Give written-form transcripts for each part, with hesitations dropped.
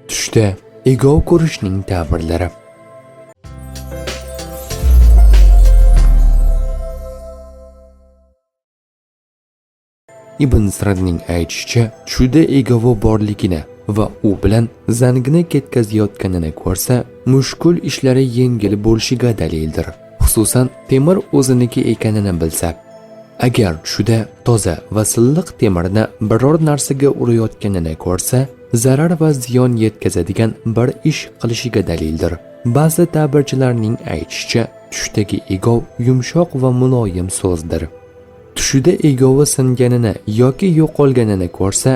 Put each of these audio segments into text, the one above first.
Tushda egov ko'rishning ta'birlari. Ibn Sirinning aytishicha, tushida egovi borligini va u bilan zangini ketkazayotganini ko'rsa, mushkul ishlari yengil bo'lishiga dalildir. Xususan, temir o'ziniki ekanini bilsa. Agar tushida toza va silliq temirni biror narsaga urayotganini ko'rsa, zarar va ziyon yetkazadigan bir ish qilishiga dalildir. Ba'zi ta'birchilarning aytishicha, tushdagi egov yumshoq va muloyim so'zdir. Tushida egovi singanini yoki yo'qolganini ko'rsa,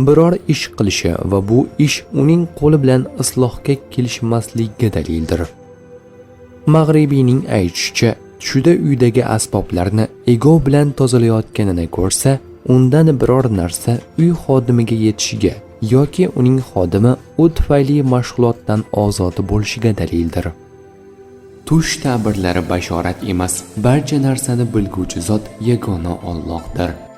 biror ish qilishi va bu ish uning qo'li bilan islohga kelishmasligiga dalildir. Mag'ribiyning aytishicha, tushida uydagi asboblarni egov bilan tozalayotganini ko'rsa, undan biror narsa uy xodimiga yetishiga yoki uning xodimi u tufayli mashg'ulotdan ozod bo'lishiga dalildir. Tush ta'birlari bashorat emas, barcha narsani bilguvchi zot yagona Allohdir.